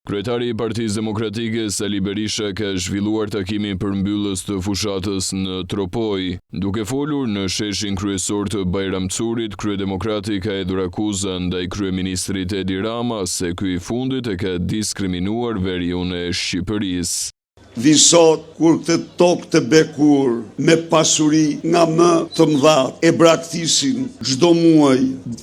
Kryetari i Partisë Demokratike, Sali Berisha ka zhvilluar takimin përmbyllës të fushatës në Tropojë. Duke folur në sheshin kryesor të Bajram Currit, kryedemokrati ka hedhur akuza ndaj kryeministrit Edi Rama se ky i fundit e ka diskriminuar veriun e Shqipërisë. Vij sot kur këtë tokë të bekuar me pasuri nga më të mëdhatë e braktisin çdo muaj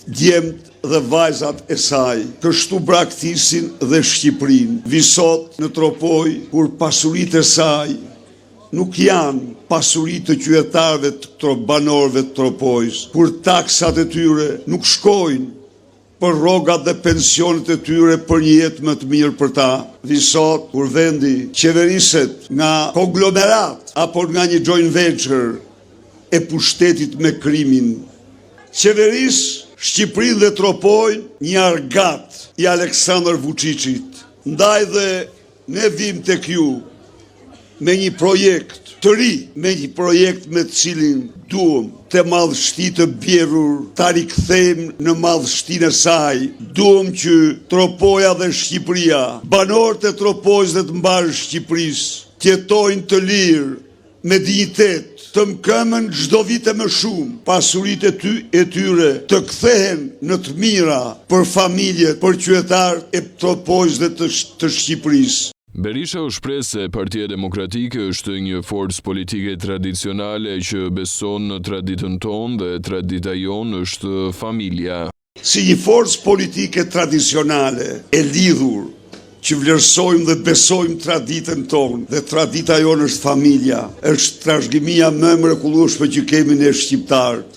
djemtë dhe vajzat e saj. Kështu braktisin dhe Shqipërinë. Vij sot në Tropojë kur pasuritë e saj nuk janë pasuri të qytetarëve të banorëve të Tropojës, kur taksat e tyre nuk shkojnë për rrogat dhe pensionet e tyre për një jetë më të mirë për ta. Vij sot kur vendi qeveriset nga konglomerat apo nga një joint venture e pushtetit me krimin. Qeveris Shqipërinë dhe Tropojën një argat i Aleksandër Vuçiçit. Ndaj dhe Ne vijmë tek ju me një projekt të ri, me një projekt me të cilin duam këtë madhështi të bjerrur ta rikthejmë në madhështinë e saj. Duam që Tropoja dhe Shqipëria, banorët e Tropojës dhe të mbarë Shqipërisë, të jetojnë të lirë, me dinjitet, të mëkëmben çdo vit e më shumë, pasuritë e ty e tyre të kthehen në të mira për familjet, për qytetarët e Tropojës dhe të të Shqipërisë. Berisha u shpreh se Partia Demokratike është një forcë politike tradicionale që beson në traditën tonë dhe tradita jonë është familja. Si një forcë politike tradicionale e lidhur që vlerësojmë dhe besojmë traditën tonë dhe tradita jonë është familja, është trashëgimia më e mrekullueshme që kemi ne shqiptarët.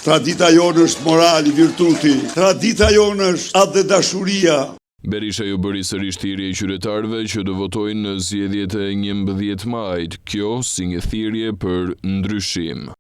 Tradita jonë është morali, virtuti. Tradita jonë është atdhedashuria. Berisha ju bëri sërish thirrje qytetarëve që të votojnë në zgjedhjet e 11 majit, kjo si një thirrje për ndryshim.